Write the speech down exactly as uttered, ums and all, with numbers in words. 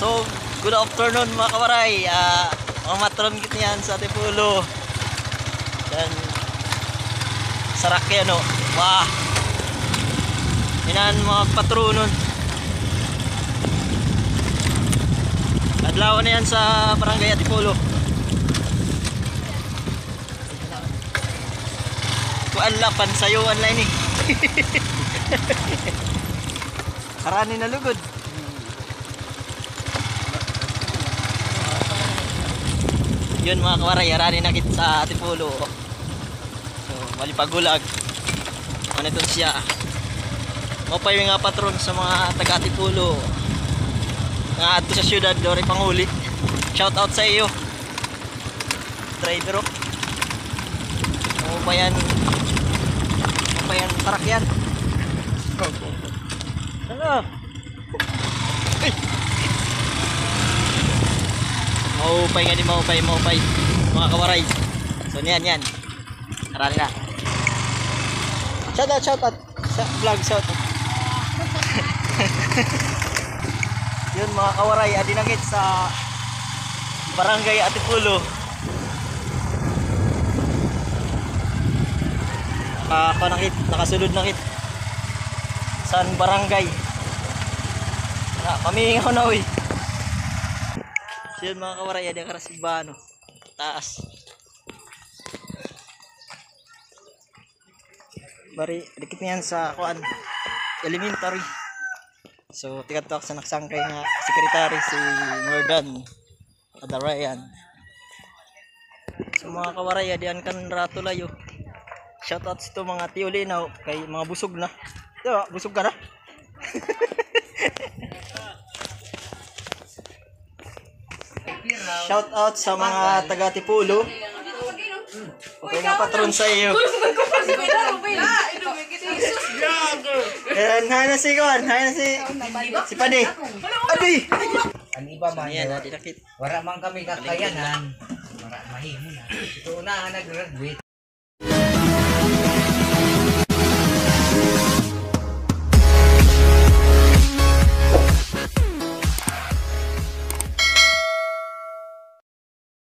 So, good afternoon, mga kawaray. Ah, mga matron gid niyan sa Antipolo. Yan. Sarakyan, no? Wah! Inan mga patronon. Adlaw na yan sa Barangay Antipolo. Kuan la, pansayuan la ini. Harani na lugod. Yun, mga kawaray, harani na kit sa Antipolo. So, malipagulag. Ano ito siya? Maupay nga patron sa mga taga Antipolo nga adto sa syudad, dori panguli. Shout out sa iyo. Driver, oh. Maupay an, maupay an sarakyan. Ano? Maupay ngani, maupay, maupay. Mga kawaray. So, niyan, niyan. Harani na. Shout out, shout out. Sa vlog, shout out. Yun, mga kawaray, adi na kit sa Barangay Antipolo. Ah, pa na kit, nakasulod na kit. San barangay? Na, pamingaw na, uy. So, yun, mga kawaray, adi ka ra sa baba, no? Taas. Bari, dikit niyan sa, kuan, elementary. So, tikadto ak sa nagsangkay nga secretary, si Mordan Adarayan. So, mga kawaray, adian kan rato layo. Shout out sa ito mga tiyo linaw, kay mga busog na. Di ba? Busog ka na? Shout out sa mga taga Antipolo. Okay, mga patron sa iyo. Ayan, hi na si Kuan, hi na si, si Padi. Adi! An iba man, yan, wara man kami kakayanan. Wara mahimo na. Ito na, nag-graduate.